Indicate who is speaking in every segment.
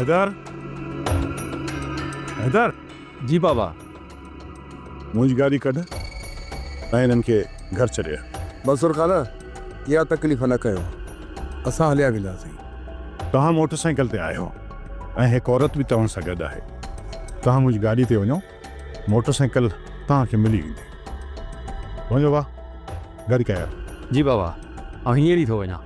Speaker 1: حيدر! حيدر!
Speaker 2: جي بابا.
Speaker 1: منهنجي گاڏي ڪڍ ۽ هنن کي گهر ڇڏي آ.
Speaker 3: منصور خان، اها تڪليف نه ڪيو، اسان هليا وينداسين.
Speaker 1: توهان موٽر سائيڪل تي آهيو ۽ هڪ عورت به توهان سان گڏ آهي. توهان منهنجي گاڏي تي وڃو، موٽر سائيڪل توهان کي ملي ويندي. وڃو ڀاء، گاڏي ڪاهي آ.
Speaker 2: جي بابا، آئون هينئر ئي ٿو وڃان.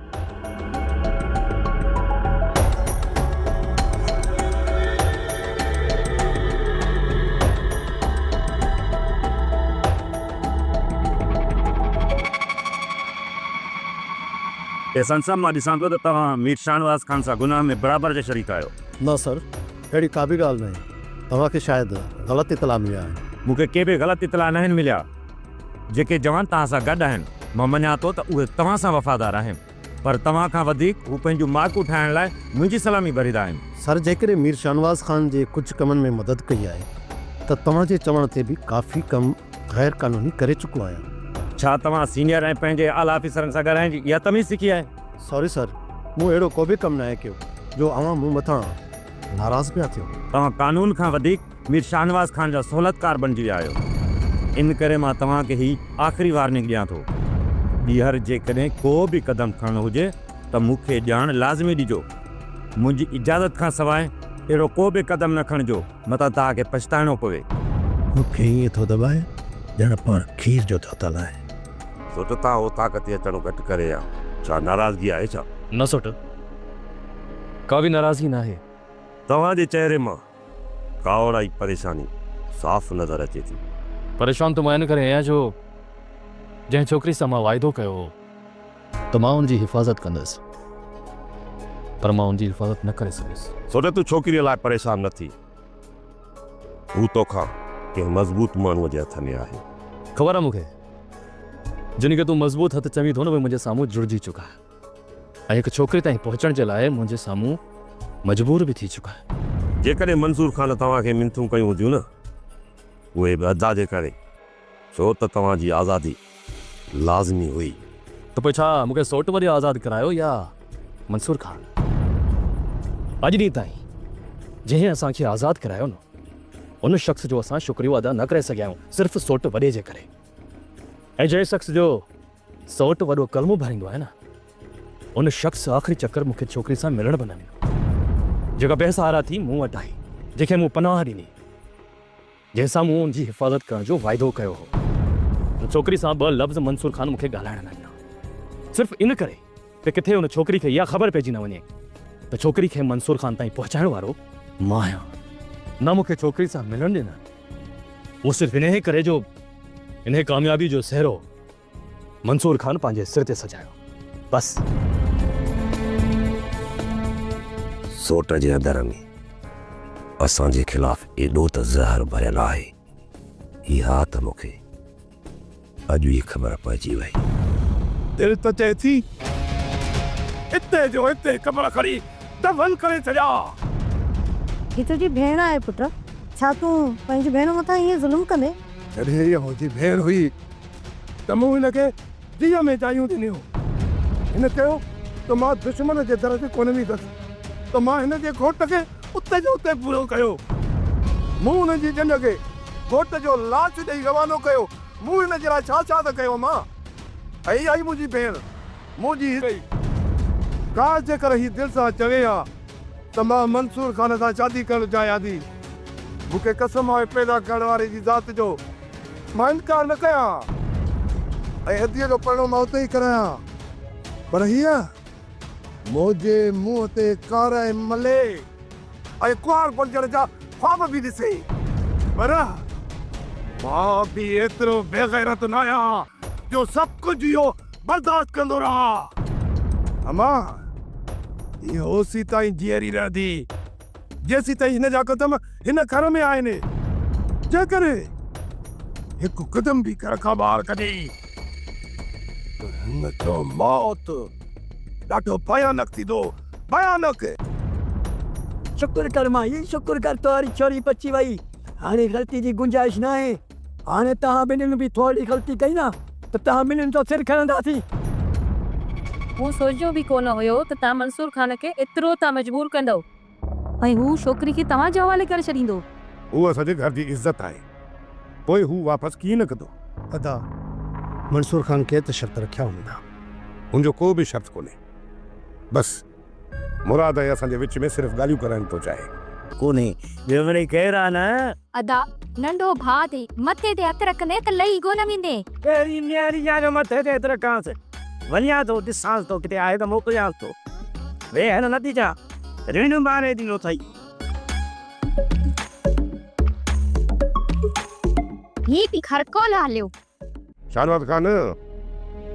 Speaker 4: احسان صاحب مان ڏسان ٿو ته توهان مير شاهنواز خان سان گناهه ۾ برابر جا شريڪ آهيو.
Speaker 5: نه سر اهڙي ڪا به ڳالهه ناهي توهان کي شايد غلط اطلاع مليا آهن.
Speaker 4: مون کي ڪي به غلط اطلاع ناهن مليا. جيڪي جوان توهان سان گڏ آهن مان مڃان ٿو ته اهي توهان سان وفادار آهن پر توهان کان وڌيڪ هو پنهنجون مارڪون ٺاهڻ لاء منهنجي سلامي ڀريندا آهن.
Speaker 5: سر جيڪڏهن مير شاهنواز خان جي ڪجهه ڪمن ۾ مدد ڪئي آهي ته توهان جي چوڻ تي به ڪافي ڪم غير قانوني ڪري چڪو آهيان.
Speaker 4: ڇا توهان سينيئر ۽ پنهنجي اعليٰ آفيسرن سان ڳالهائڻ جي اها تميز سکي آهي؟
Speaker 5: سوري سر، مون اهڙو ڪو به ڪم ناهي ڪيو جو اوهان مون مٿان ناراض پيا ٿيو.
Speaker 4: توهان قانون کان وڌيڪ مير شاهنواز خان جا سهولتڪار بڻجي ويا آهيو. ان ڪري مان توهان کي هي آخري وارننگ ڏيان ٿو. ٻيهر جيڪڏهن ڪو به قدم کڻڻو هجي ته مون کي ڄاڻ لازمي ڏجو. منهنجي اجازت کان سواء اهڙو ڪو به قدم نه کڻجو. متان توهان کي پڇتائڻو پوي.
Speaker 5: مون کي ائين ٿو دٻائي ڄڻ پاڻ کير جو ڌوتل آهي.
Speaker 6: سوٽ تان اوطاق تي اچڻ گهٽ ڪري ها. ڇا ناراضگي آهي ڇا؟
Speaker 2: نه سوٽ، ڪا به ناراضگي ناهي.
Speaker 6: توهان جي چهري مان ڪاوڙ ۽ پريشاني صاف نظر اچي ٿي.
Speaker 2: پريشان ته مان ان ڪري آهيان جو جنهن ڇوڪري سان مان واعدو ڪيو هو. ته مان ان جي حفاظت ڪندس پر مان ان جي حفاظت نه ڪري سگهيس.
Speaker 6: سوٽ تون ڇوڪريء لاء پريشان نه ٿي. هو توکان ڪنهن مضبوط ماڻهوء جي هٿ ۾ آهي.
Speaker 2: خبر آهي مون کي. جن کي تون مضبوط هٿ چوين ٿو نه اهي منهنجي سامهون جڙجي چڪا ۽ هڪ ڇوڪري تائين پهچڻ جي لاء منهنجي سامهون مجبور به ٿي چڪا.
Speaker 6: جيڪڏهن منصور خان توهان کي منٿون ڪيون هونديون نه اهي به ادا جي ڪري. ڇو ته توهان جي آزادي لازمي هئي.
Speaker 2: ته پوء ڇا مون کي سوٽ وري آزاد ڪرايو يا منصور خان؟ اڄ ڏينهن تائين جنهن اسان کي آزاد ڪرايو نه ان شخص جو اسان شڪريو ادا نه ڪري سگهيا آهيون صرف سوٽ وڏي جي ڪري ۽ جنهن شخص جو سوٽ وڏو ڪلمو ڀريندو آهي نه ان شخص آخري چڪر مون کي ڇوڪري سان ملڻ به نه ڏنو جيڪا بي سهارا ٿي مون وٽ آئي جنهن کي مون پناهه ڏني. جنهن سان مون ان جي حفاظت ڪرڻ جو واعدو ڪيو هو. ان ڇوڪري سان ٻه لفظ منصور خان مون کي ڳالهائڻ نه ڏنا. صرف ان ڪري ته ڪٿي ان ڇوڪري کي اها خبر پئجي نه وڃي ته ڇوڪري کي منصور خان تائين پهچائڻ وارو مان آهيان. نه مون کي ڇوڪري سان ملڻ ڏنن. اهو صرف انهيء ڪري جو انهيء ڪاميابي جو سهرو منصور خان پنهنجي سر تي سجايو. بس.
Speaker 6: سوٽ جي اندر ۾ اسان جي خلاف ايڏو ته زهر ڀريل آهي، اها ته مون کي اڄ ئي خبر پئجي وئي.
Speaker 1: دل ته چئي ٿي اتي جو اتي قبر کڻي دفن ڪري ڇڏيان.
Speaker 7: هي تنهنجي ڀيڻ آهي پٽ، ڇا تون پنهنجي ڀيڻ مٿان ائين ظلم ڪندين؟
Speaker 3: جڏهن هيء منهنجي ڀيڻ هئي ته مون هن کي جيء ۾ جايون ڏنيون. هن چيو ته مان دشمن جي در تي ڪونه ويندس ته مان هن جي گهوٽ کي اتي جو اتي پورو ڪيو. مون هن جي ڄڃ کي گهوٽ جو لاش ڏئي روانو ڪيو. مون هن جي لاء ڇا ڇا نه ڪيو امان. ۽ اها ئي منهنجي ڀيڻ منهنجي هي. ڪاش جيڪر هي دل سان چوي ها ته مان منصور خان سان شادي ڪرڻ چاهيان ٿي. مون کي قسم آهي پيدا ڪرڻ واري جي ذات جو مان انڪار نه ڪيان ها ۽ اديء جو پرڻو مان اتي ئي ڪرايان ها. پر هيء منهنجي منهن تي ڪارنهن ملي ۽ ڪنوار بڻجڻ جا خواب به ڏسي. پر مان به ايترو بيغيرت ناهيان جو سڀ ڪجهه اهو برداشت ڪندو رهان. امان، هيء اوسيتائين جيئري رهندي، جيسيتائين هن جا قدم هن گهر ۾ آهن. جيڪڏهن هڪ قدم به گهر کان ٻاهر ڪڍي ته هن جو موت ڏاڍو ڀيانڪ ٿيندو، ڀيانڪ!
Speaker 8: شڪر ڪر مائي، شڪر ڪر تنهنجي ڇوري بچي وئي. هاڻي غلطي جي گنجائش ناهي. هاڻي توهان ٻنهين به ٿورڙي غلطي ڪئي نه ته توهان ٻنهين جو سر کڻنداسين.
Speaker 9: مون سوچيو به ڪونه هيو ته توهان منصور خان کي ايترو ٿا مجبور ڪندؤ. ۽ هو ڇوڪري کي توهان جي حوالي ڪري ڇڏيندو.
Speaker 3: هو اسان جي گهر جي عزت آهي، پوء هو واپس ڪيئن نه ڪندو؟
Speaker 5: ادا، منصور خان ڪي ته شرط رکيا هوندا.
Speaker 3: هن جو ڪو به شرط ڪونهي. بس مراد ۽ اسان جي وچ ۾ صرف ڳالهيون ڪرائڻ ٿو چاهي.
Speaker 10: ڪونهي، ٻيو وري ڪير آ نه؟
Speaker 11: ادا، ننڍو ڀاء اٿئي، مٿي تي هٿ رکندين ته لهي ڪونه ويندين.
Speaker 10: پهرين نياري آ جو مٿي تي هٿ رکانس. وڃان ٿو، ڏسانس ٿو، ڪٿي آهي ته موڪليانس ٿو. ويهه نه نتيجا، رڻ ماري ڏنو اٿئي.
Speaker 11: هي به گهر ڪونه هليو.
Speaker 3: شاهنواز خان،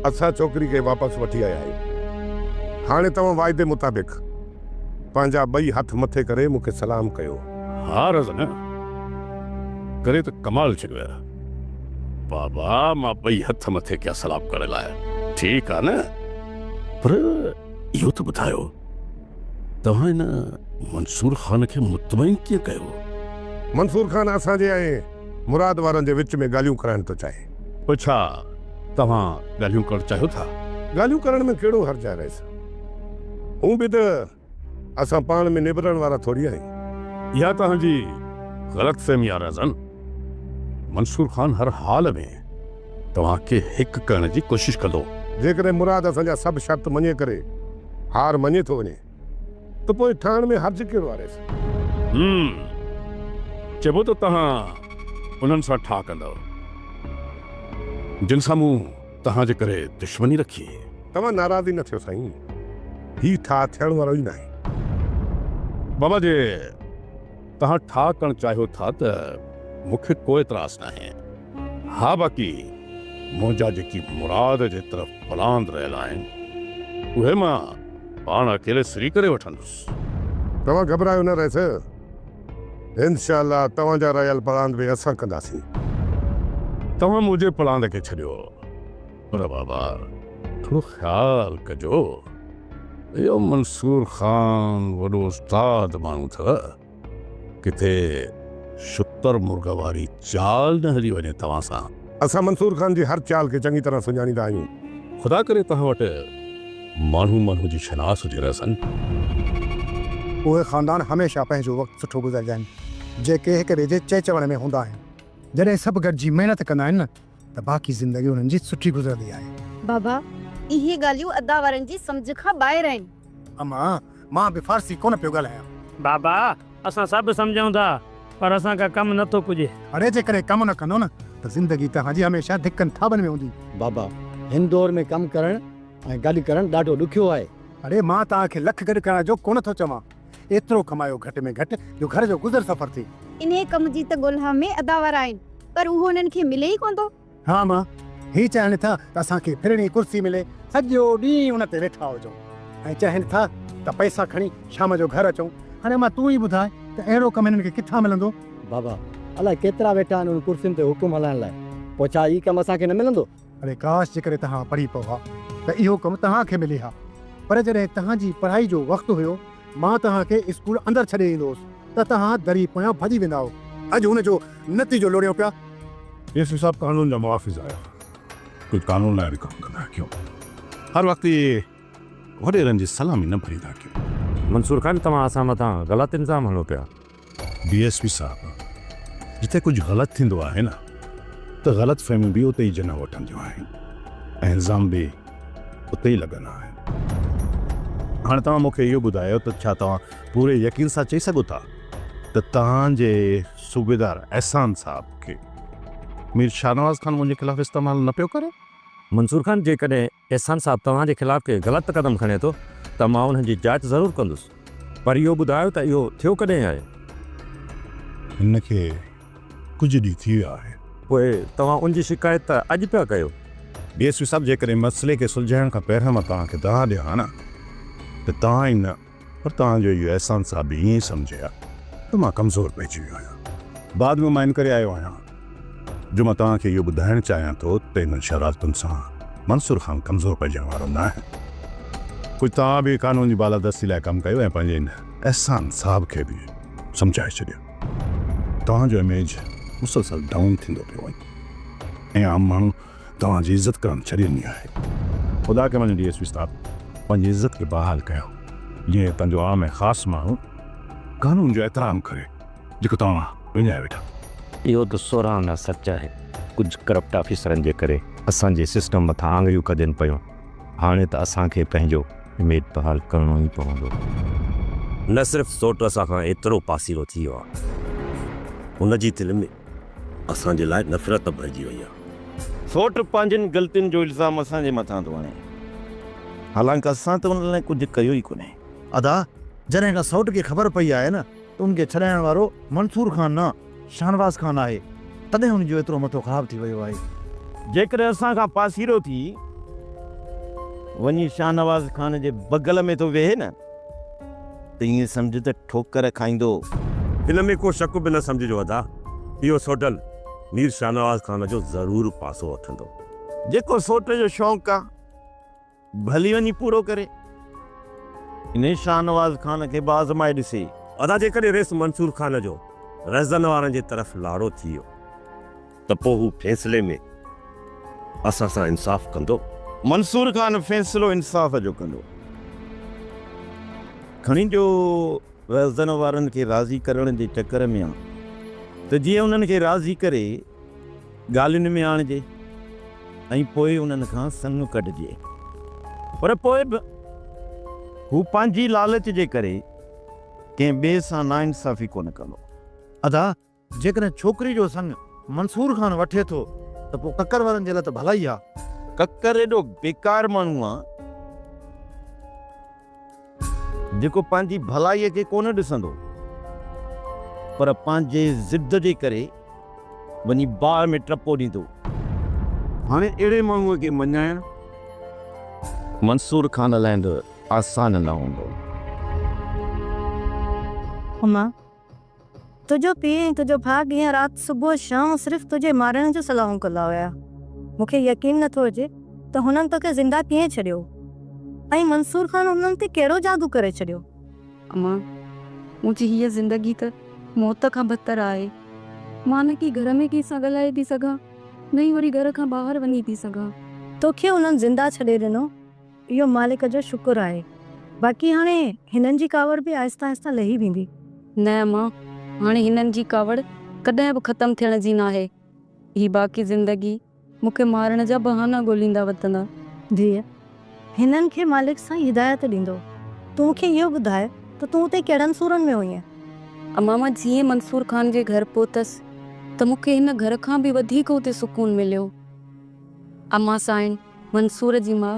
Speaker 3: اسان ڇوڪري کي واپس وٺي آيا آهيون. هاڻي توهان واعدي مطابق پنهنجا ٻئي هٿ مٿي ڪري مون کي سلام ڪيو.
Speaker 1: ها رز نه ڪري ته ڪمال ڇڏيو يار. بابا مان ٻئي هٿ مٿي ڪيا سلام ڪرڻ لاء. ٺيڪ آ نه پر اهو ته ٻڌايو توهان هن منصور خان کي مطمئن ڪيئن ڪيو؟
Speaker 3: منصور خان اسان جي ۽ مراد وارن جي وچ ۾ ڳالهيون ڪرائڻ ٿو چاهي.
Speaker 1: پوء ڇا توهان ڳالهيون ڪرڻ چاهيو ٿا؟
Speaker 3: ڳالهيون ڪرڻ ۾ ڪهڙو حرج آهي رئيس؟ هون به ته اسان پاڻ ۾ نبرڻ وارا ٿوري آهيون.
Speaker 1: اها توهان جي غلط فهمي آهي رهزن. منصور خان هر حال ۾ توهان کي هڪ ڪرڻ جي ڪوشش ڪندو.
Speaker 3: جيڪڏهن مراد اسان جا سڀ شرط مڃي ڪري هار مڃي ٿو وڃي ته پوء ٺاهڻ ۾ حرج ڪهڙو آهي رئيس؟
Speaker 1: هم، چئبو ته توهان انهن سان ٺاهه ڪندؤ، جن سان مون توهان جي ڪري دشمني رکي.
Speaker 3: توهان ناراض ئي نه ٿيو سائين، هي ٺاهه ٿيڻ وارو ئي ناهي.
Speaker 1: بابا جي توهان ٺاهه ڪرڻ چاهيو ٿا ته مون کي ڪو اعتراض ناهي. ها باقي منهنجا جيڪي مراد جي طرف پلاند رهيل آهن، اهي مان پاڻ اڪيلي سري ڪري وٺندس.
Speaker 3: توهان گهٻرايو نه رئيس، انشاء الله توهان جا رهيل پلاند به اسان ڪنداسين.
Speaker 1: توهان منهنجي پلاند کي ڇڏيو، پر بابا ٿورو خيال ڪجو، اهو منصور خان وڏو استاد ماڻهو اٿو. ڪٿي شتر مرغ واري چال نه هلي وڃي توهان سان.
Speaker 3: اسان منصور خان جي هر چال کي چڱي طرح سڃاڻيندا آهيون.
Speaker 1: خدا ڪري توهان وٽ ماڻهو ماڻهو جي شناس هجي رهسن.
Speaker 12: اهي خاندان هميشه پنهنجو وقت سٺو گذاريندا آهن، جيڪي هڪ ٻئي جي چئي چوڻ ۾ هوندا آهن. جڏهن سڀ گڏجي محنت ڪندا آهن نه ته باقي زندگي انهن جي سٺي گذرندي آهي.
Speaker 11: بابا، اهي ڳالهيون ادا وارن جي سمجهه کان ٻاهر آهن.
Speaker 12: امان، مان به فارسي ڪونه پيو ڳالهايان.
Speaker 13: بابا، اسان سڀ سمجهون ٿا، پر اسان کان ڪم نه ٿو پڄي.
Speaker 12: اڙي جيڪڏهن ڪم نه ڪندو نه ته زندگي توهان جي هميشه ڌڪن ٿاٻن ۾ هوندي.
Speaker 8: بابا، هن دور ۾ ڪم ڪرڻ ۽ گڏ ڪرڻ ڏاڍو ڏکيو آهي.
Speaker 12: اڙي مان توهان کي لک گڏ ڪرڻ جو ڪونه ٿو چوان. ايترو ڪمايو گهٽ ۾ گهٽ جو گهر جو گذر سفر ٿئي.
Speaker 11: انهيء ڪم جي ته ڳولها ۾ ادا وارا آهن، پر اهو انهن کي ملي ئي ڪونه ٿو.
Speaker 12: ها امان، هي چاهين ٿا ته اسان کي ڦرڻي ڪرسي ملي، سڄو ڏينهن ان تي ويٺا هجون ۽ چاهين ٿا ته پئسا کڻي شام جو گهر اچون. هاڻي امان تون ئي ٻڌاء ته اهڙو ڪم هنن کي ڪٿان ملندو؟
Speaker 8: بابا، الائي ڪيترا ويٺا آهن ان ڪرسين تي حڪم هلائڻ لاء، پوء ڇا هي ڪم اسان کي نه ملندو؟
Speaker 12: اڙي ڪاش جيڪڏهن توهان پڙهي پئو ها ته اهو ڪم توهان کي ملي ها. پر جڏهن توهان جي پڙهائي جو وقت هيو، مان توهان کي اسڪول اندر ڇڏي ايندو هوس ته توهان دري پويان ڀڄي ويندا هئو. اڄ ان جو نتيجو لوڙيون پيا.
Speaker 1: ڊي ايس پي صاحب قانون جا محافظ آهيو، ڪجهه قانون لاء به ڪم ڪندا ڪيو. هر وقت اهي وڏيرن جي سلامي نه ڀريندا ڪيو.
Speaker 4: منصور خان توهان اسان مٿان غلط الزام هڻو پيا.
Speaker 1: ڊي ايس پي صاحب جتي ڪجهه غلط ٿيندو آهي نه ته غلط فهميون به اتي ئي جنم وٺنديون آهن ۽ الزام به اتي ئي لڳندا آهن. هاڻ توهان مون کي اهو ٻڌايو ته ڇا توهان پوري يقين سان چئي سگهو ٿا ته توهان جي صوبيدار احسان صاحب کي مير شاهنواز خان منهنجي خلاف استعمال نه پيو ڪري؟
Speaker 4: منصور خان جيڪڏهن احسان صاحب توهان جي خلاف ڪي غلط قدم کڻي ٿو ته مان انهن جي جاچ ضرور ڪندس پر اهو ٻڌايو ته اهو ٿيو ڪڏهن آهي؟
Speaker 1: هن کي ڪجهه ڏينهن ٿي ويا آهن.
Speaker 4: پوء توهان ان جي شڪايت ته اڄ پيا ڪيو.
Speaker 1: ڊي ايس پي صاحب جيڪڏهن مسئلي کي سلجهائڻ کان پهريان مان توهان کي دانهن ڏيان ها نه ته توهان ئي نه پر توهان جو اهو احسان صاحب به ائين ئي سمجهي ها ته مان ڪمزور پئجي ويو آهيان. بعد ۾ مان ان ڪري آيو آهيان جو مان توهان کي اهو ٻڌائڻ چاهيان ٿو ته انهن شرارتن سان منصور خان ڪمزور پئجڻ وارو ناهي. ڪجهه توهان به قانون جي بالادستي لاء ڪم ڪيو ۽ پنهنجي ان احسان صاحب کي به سمجهائي ڇڏيو. توهان جو اميج مسلسل ڊائون ٿيندو پيو وڃي ۽ عام ماڻهو توهان جي عزت ڪرڻ ڇڏي ڏني آهي. خدا کي مڃو ڊي ايس پي صاحب پنهنجي عزت کي بحال ڪيو جيئن هتان جو عام ۽ خاص ماڻهو قانون جو احترام ڪري جيڪو توهان وڃائي ويٺا.
Speaker 4: اهو ته سورهانا سچ آهي. ڪجهه ڪرپٽ آفيسرن جي ڪري اسان جي سسٽم مٿان آڱريون ڪڍين پيون. هاڻي ته اسان کي پنهنجو اميج بحال ڪرڻو ئي پوندو.
Speaker 6: نه صرف سوٽ اسان کان ايترو پاسيرو ٿي ويو آهي، هن جي دل ۾ اسان جي لاء نفرت ڀرجي وئي آهي.
Speaker 14: سوٽ پنهنجين غلطين جو الزام اسان جي مٿان ٿو هڻي، حالانڪ اسان ته ان لاء ڪجهه ڪيو ئي ڪونهي.
Speaker 15: ادا، جڏهن کان سئوٽ کي خبر پئي آهي نه ته ان کي ڇڏائڻ وارو منصور خان نه شاهنواز خان آهي، تڏهن هن جو ايترو مٿو خراب ٿي ويو آهي.
Speaker 14: جيڪڏهن اسان کان پاسيرو ٿي وڃي شاهنواز خان جي بغل ۾ ٿو ويهي نه ته ائين سمجهه ته ٺوڪر کائيندو.
Speaker 6: ان ۾ ڪو شڪ به نه سمجهجو ادا، اهو سوڍل مير شاهنواز خان جو ضرور پاسو وٺندو.
Speaker 14: جيڪو سوٽ جو شوق آ. ڀلي وڃي پورو ڪري. انهي شاهنواز خان کي به آزمائي ڏسي.
Speaker 6: ادا جيڪڏهن ريس منصور خان جو رهزن وارن جي طرف لاڙو ٿي ويو ته پوء هو فيصلي ۾ اسان سان انصاف ڪندو؟
Speaker 14: منصور خان فيصلو انصاف جو ڪندو. کڻي جو رهزن وارن کي راضي ڪرڻ جي چڪر ۾ آ ته جيئن انهن کي راضي ڪري ڳالهين ۾ آڻجي ۽ پوء انهن کان سڱ ڪڍجي. پر پوء به هو پنهنجي لالچ جي ڪري ڪنهن ٻئي سان ناانصافي ڪونه ڪندو.
Speaker 15: ادا، جيڪڏهن ڇوڪري جو سڱ منصور خان وٺي ٿو ته پوء ڪڪر وارن جي لاء ته ڀلائي آ.
Speaker 14: ڪڪر ايڏو بيڪار ماڻهو آ، جيڪو پنهنجي ڀلائيء کي ڪونه ڏسندو، پر پنهنجي ضد جي ڪري وڃي باهه ۾ ٽپو ڏيندو. هاڻي اهڙي ماڻهوء کي مڃائڻ منصور خان لاء به آسان نه هوندو.
Speaker 7: اما، تنهنجو پيء ۽ تنهنجو ڀاء ڏينهن رات صبح شام صرف تنهنجي مارڻ جون صلاحون ڪندا هيا. مون کي يقين نه ٿو اچي ته هنن توکي زنده ڪيئن ڇڏيو ۽ منصور خان هنن تي ڪهڙو جادو ڪري ڇڏيو.
Speaker 9: امان، منهنجي هيء زندگي ته موت کان بدتر آهي. مان نه ڪي گهر ۾ ڪنهن سان ڳالهائي ٿي سگهان نه ئي وري گهر کان ٻاهر وڃي ٿي سگهان.
Speaker 7: توکي هنن زنده ڇڏي ڏنو اهو مالڪ جو شڪر آهي. باقي هاڻي هنن جي ڪاوڙ به آهستي آهستي لهي ويندي.
Speaker 9: نه امان، هاڻي هنن جي ڪاوڙ ڪڏهن به ختم ٿيڻ جي ناهي. هي باقي زندگي مون کي مارڻ جا بهانا ڳوليندا وتندا.
Speaker 7: ڌيء، هنن کي مالڪ سائين هدايت ڏيندو. تون مون کي اهو ٻڌاء ته تون اتي ڪهڙن سورن ۾ هئينء؟
Speaker 9: امان، مان جيئن منصور خان جي گهر پهتس ته مون کي هن گهر کان به وڌيڪ اتي سڪون مليو. امان سائين، منصور جي ماء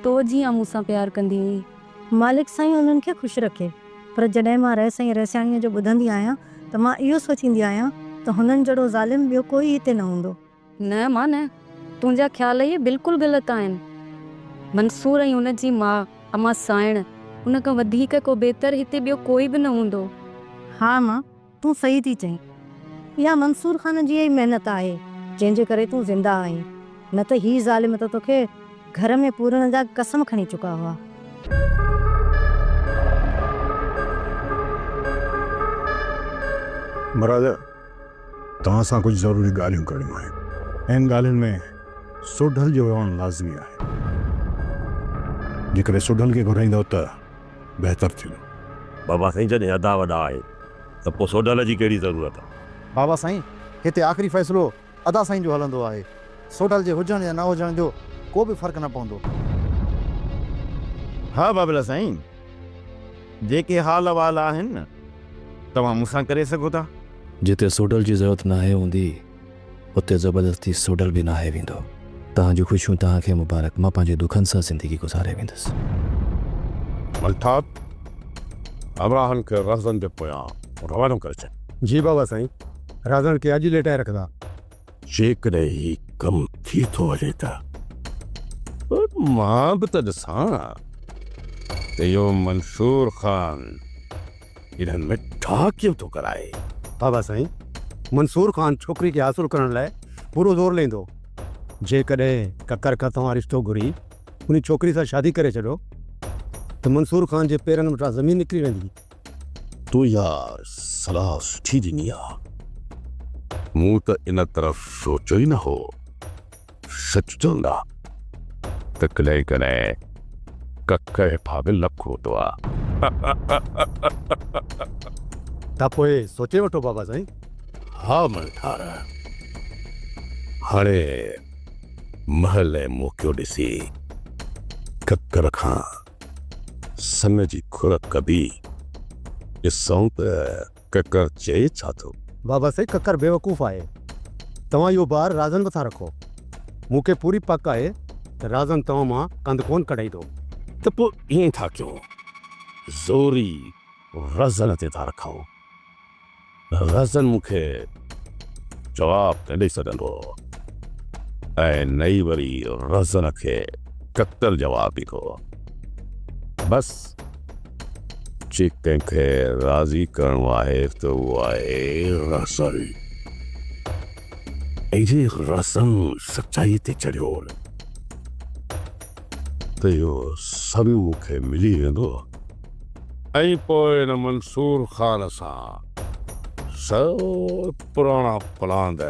Speaker 9: تو جيان مون سان پيار ڪندي هئي.
Speaker 7: مالڪ سائين انهن کي خوش رکي. پر جڏهن مان رئيس ۽ رئيسياڻيء جو ٻڌندي آهيان ته مان اهو سوچيندي آهيان ته هنن جهڙو ظالم ٻيو ڪوئي هتي نه هوندو.
Speaker 9: نه امان نه، تنهنجا خيال اهي بلڪل غلط آهن. منصور ۽ ان جي ماء امان سائڻ، ان کان وڌيڪ ڪو بهتر هتي ٻيو ڪوئي به نه هوندو.
Speaker 7: ها امان، تون صحيح ٿي چئين. اها منصور خان جي ئي محنت آهي، جنهن جي ڪري تون زنده آهين. نه ته هي ظالم ته توکي گهر ۾ پورڻ جا قسم کڻي چڪا هئا.
Speaker 1: مراد، توهان سان ڪجهه ضروري ڳالهيون ڪرڻيون آهن. انهن ڳالهين ۾ سوڍل جو هئڻ لازمي آهي. جيڪڏهن سوڍل کي گهرائيندؤ ته بهتر ٿيندو.
Speaker 6: بابا سائين جڏهن ادا وڏا آهن ته پوء سوڍل جي ڪهڙي ضرورت آ.
Speaker 15: بابا سائين هتي آخري فيصلو ادا سائين جو هلندو آهي. سوڍل جي هجڻ يا نه هجڻ جو ڪو به فرق نه پوندو.
Speaker 14: ها بابلا سائين جيڪي حال احوال آهن نه توهان مون سان ڪري سگهو ٿا.
Speaker 2: جتي سوڍل جي ضرورت ناهي هوندي اتي زبردستي سوڍل به ناهي ويندو. توهان جون خوشيون توهان کي مبارڪ، مان پنهنجي دکن سان زندگي گذاري ويندس.
Speaker 1: ملٿاب، همراهن کي رهزن جي پويان روانو ڪري ڇڏ.
Speaker 12: جي بابا سائين، رهزن کي اڄ ئي ليٽائي رکندا.
Speaker 6: جيڪڏهن هي ڪم ٿي ٿو وڃي ته مان به ته ڏسان ته اهو منصور خان انهن ۾ ٺاهه ڪيئن ٿو ڪرائي.
Speaker 12: بابا سائين، منصور خان ڇوڪري کي حاصل ڪرڻ لاء پورو زور لئيندو. جيڪڏهن ڪڪر کان توهان رشتو گهري انهي ڇوڪري سان شادي ڪري ڇڏيو ته منصور خان جي پيرن وٽان زمين نڪري ويندي.
Speaker 6: تو اها صلاح سٺي ڏني آ. مون ته ان طرف سوچيو ئي نه هو. سچ چوندا ته ڪڏهن ڪڏهن ڪڪ هيٺان به لک هوندو آ.
Speaker 5: ته پوء سوچي وٺو بابا سائين.
Speaker 6: ها مڱٺار، هاڻي مهل ۽ موقعو ڏسي ڪڪر کان سڱ جي گهر ڪبي، ڏسون ته ڪڪر چئي ڇا ٿو.
Speaker 5: بابا سائين ڪڪر بيوقوف آهي، توهان اهو بار رازن مٿان رکو، مون کي پوري پڪ آهي ته رازن توهان مان ڪنڌ ڪونه ڪڍائيندو.
Speaker 6: ته پوء ائين ٿا ڪيون، زور ئي رازن تي ٿا رکون. رازن مون کي جواب نه ڏئي سگهندو ۽ نه ئي وري رازن کي ڪڪر جواب ڏيندو. بس جي ڪنهن کي راضي ڪرڻو آهي ته اهو آهي رازن. ۽ جي رازن سچائي تي چڙهيو ته اهو سڀ مون کي ملي ويندو. ۽ پوء ان منصور خان سان سڀ پراڻا پلاند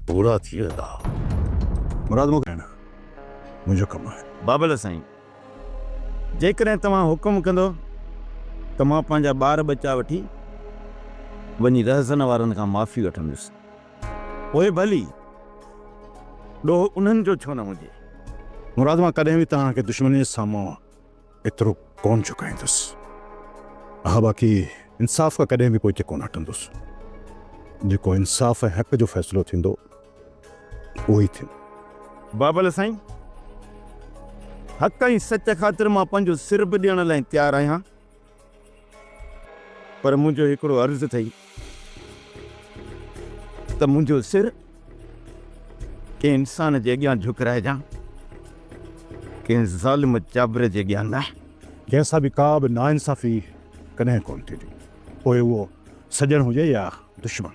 Speaker 6: پورا ٿي ويندا.
Speaker 1: مراد مون کي منهنجو ڪم آهي.
Speaker 14: بابل سائين، جيڪڏهن توهان حڪم ڪندو ته مان پنهنجا ٻار ٻچا وٺي وڃي رهزن وارن کان معافي وٺندس. پوء ڀلي ڏوهه انهن جو ڇو نه هجي.
Speaker 1: مراد مان ڪڏهن به توهان کي دشمنيء سامهون ايترو ڪونه جهڪائيندس. ها باقي انصاف کان ڪڏهن به پوئتي ڪونه هٽندس. جيڪو انصاف ۽ حق جو فيصلو ٿيندو اهو ئي ٿيندو.
Speaker 14: بابل سائين، حق ۽ سچ خاطر مان پنهنجو سر به ڏيڻ لاء تيار آهيان، پر منهنجو هڪڙو عرض اٿئي ته منهنجو سر ڪنهن انسان جي اڳيان جهڪرائجان، ڪنهن ظالم جابر جي اڳيان نه.
Speaker 1: ڪنهن سان به ڪا به ناانصافي ڪڏهن ڪونه ٿيندي، پوء اهو سڄڻ هجي يا دشمن.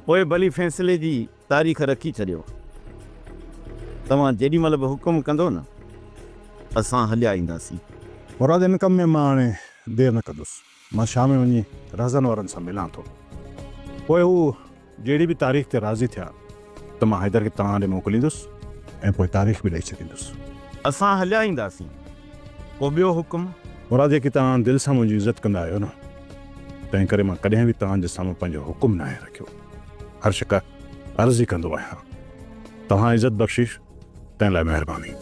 Speaker 14: پوء ڀلي فيصلي جي تاريخ رکي ڇڏيو. توهان جيڏي مهل به حڪم ڪندو نه، اسان هليا اينداسين.
Speaker 1: مراد ان ڪم ۾ مان هاڻي دير نه ڪندس. مان شام ۾ وڃي رهزن وارن سان ملان ٿو. پوء هو جهڙي به تاريخ تي راضي ٿيا ته مان حيدر کي توهان ڏي موڪليندس ۽ پوء تاريخ به ڏئي ڇڏيندس.
Speaker 14: اسان هليا اينداسين. ڪو ٻيو حڪم؟
Speaker 1: مراد جيڪي توهان دل سان منهنجي عزت ڪندا آهيو نه، تنهن ڪري مان ڪڏهن به توهان جي سامهون پنهنجو حڪم ناهي رکيو. هر شڪ عرض ئي ڪندو آهيان. توهان عزت بخشي تنهن لاء مهرباني.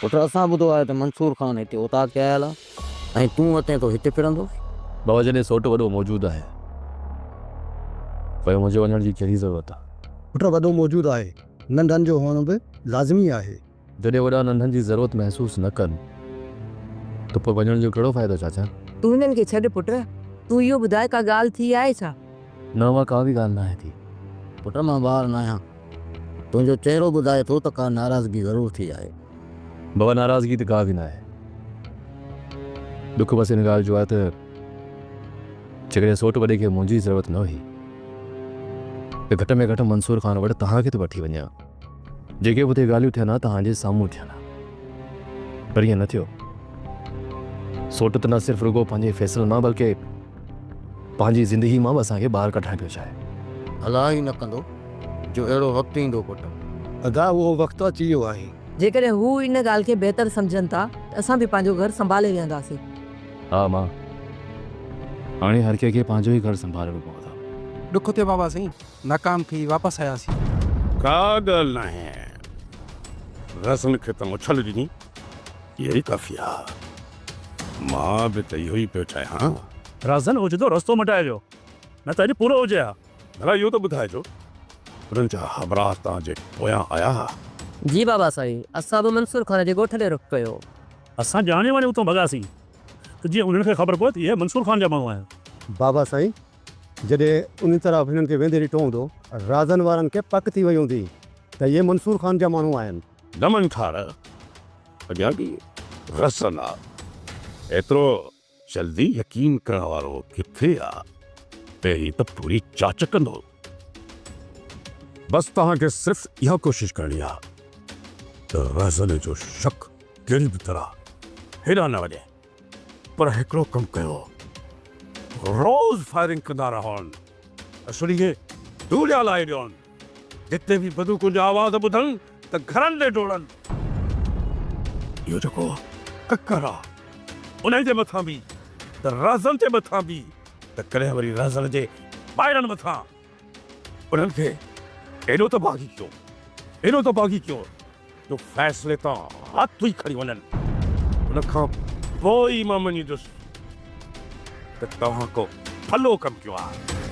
Speaker 16: پٽ اسان ٻڌو آهي ته منصور خان هتي اوطاق تي آيل آهي ۽ تون وتين ٿو هتي ڦرندو.
Speaker 2: بابا جڏهن سوٽ وڏو موجود آهي پوء منهنجي وڃڻ جي ڪهڙي ضرورت آهي.
Speaker 5: پٽ وڏو موجود آهي ننڍن جو هئڻ به لازمي آهي.
Speaker 2: جڏهن وڏا ننڍن جي ضرورت محسوس نه ڪن ته پوء وڃڻ جو ڪهڙو فائدو چاچا؟
Speaker 17: تون هنن کي ڇڏ پٽ، تون اهو ٻڌاء ڪا ڳالهه ٿي آهي ڇا؟
Speaker 2: نه امان ڪا به ڳالهه ناهي ٿي.
Speaker 16: پٽ مان ٻار ناهيان، تنهنجو چهرو ٻڌائي ٿو ته ڪا ناراضگي ضرور ٿي آهي.
Speaker 2: بابا ناراضگي ته ڪا به ناهي، ڏک بس ان ڳالهه جو آهي ته جيڪڏهن سوٽ وڏي کي منهنجي ضرورت نه هئي ته گهٽ ۾ گهٽ منصور خان وٽ توهان کي ته وٺي وڃي ها. جيڪي به اتي ڳالهيون ٿين ها توهان جي سامهون ٿين ها پر ائين نه ٿيو. سوٽ ته نه صرف رڳو پنهنجي فيصلن مان بلڪه پنهنجي زندگي مان به اسان کي ٻاهر ڪڍڻ پيو چاهي.
Speaker 16: الله ئي نه ڪندو جو اهڙو وقت ايندو پٽ.
Speaker 5: ادا اهو وقت اچي ويو آهي.
Speaker 17: جيڪڏهن هو ان ڳالهه کي بهتر سمجهن ٿا ته اسان به پنهنجو گهر سنڀالي ويهنداسين.
Speaker 2: ها امان، هاڻي هر ڪنهن کي پنهنجو ئي گهر سنڀالڻو پوندو.
Speaker 18: ڏک ٿيو بابا سائين. ناڪام ٿي واپس آياسين.
Speaker 6: ڪا ڳالهه ناهي، رسن کي ته اڇل ڏني، اها ئي ڪافي آ. مان به ته اهو ئي پيو چاهيان.
Speaker 13: رازن اوچتو رستو مٽائي ويو، نه ته اڄ پورو هجي ها.
Speaker 6: ڀلا اهو ته ٻڌائجو، انهن جا همراهه توهان جي پويان آيا ها؟
Speaker 19: جي بابا سائين، اسان به منصور خان جي ڳوٺ ڏي رخ ڪيو.
Speaker 13: اسان ڄاڻي واڻي اتان ڀڳاسين ته جيئن انهن کي خبر پوي ته اهي منصور خان جا ماڻهو آهن.
Speaker 5: بابا سائين، جڏهن انهي طرف هنن کي ويندي ڏٺو هوندو، رازن وارن کي پڪ ٿي وئي هوندي ته اهي منصور خان جا ماڻهو آهن.
Speaker 6: نه منٺار، اڳيان به رسن آ، ايترو جلدي يقين ڪرڻ وارو ڪٿي آ، پهرين ته پوري جاچ ڪندو. بس توهان کي صرف اها ڪوشش ڪرڻي آ ته رازن جو شڪ ڪهڙي به طرح هيڏانهن نه وڃي. پر هڪڙو ڪم ڪيو، روز فائرنگ ڪندا رهون ۽ سنهي دوريا لائي ڏيون، جتي به بندوقن جا آواز ٻڌن ته گهرن ڏي ڊوڙن. اهو جيڪو ڪڪر آ، انهي جي مٿان به ته رازن جي مٿان به ته ڪڏهن وري رازن جي ڀائرن مٿان. انهن کي ايڏو ته باغي ڪيو، ايڏو ته باغي ڪيو جو فيصلي تان هٿ ئي کڻي وڃن. ان کان پوء ئي مان مڃيندس ته توهان ڪو ڀلو ڪم ڪيو آهي.